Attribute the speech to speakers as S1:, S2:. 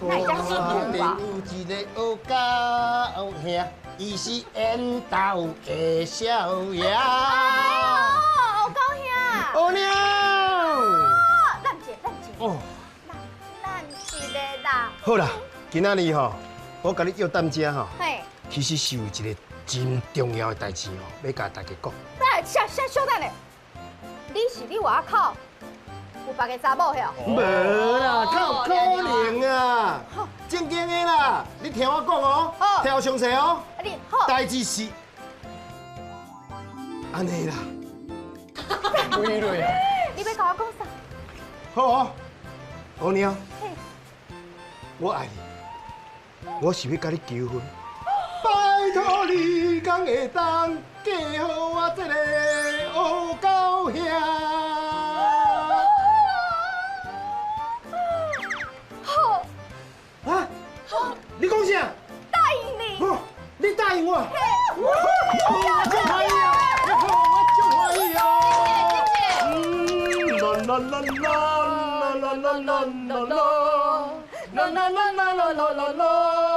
S1: 哪會遮辛苦啊？
S2: 有一个黑狗兄，伊是緣投的少爺。
S1: 哎呦，黑狗兄。
S2: 黑貓。
S1: 等一下，等一下。
S2: 哦。
S1: 等一下啦。
S2: 好啦，今仔日吼，我共你約踮遮吼，
S1: 嘿。
S2: 其實是有一個真重要的代誌吼，欲共大家講。
S1: 哎，小小小等下，你是咧外口有別个查某遐？
S2: 無啦，哪有可能啊？正經的啦，你聽我講哦，聽詳細哦。
S1: 你好。
S2: 代誌是按呢啦。
S3: 幾落啊？
S1: 你欲共我講啥？
S2: 好哦，黑貓，我愛你，我是欲共你求婚。拜託你，敢會當嫁予我這个黑狗兄？
S1: 好。
S2: 啊？你講啥？
S1: 答應你。
S2: 你答應我？我足歡喜啊！我足歡喜哦！啦啦啦啦啦啦啦啦啦啦啦啦啦啦啦啦。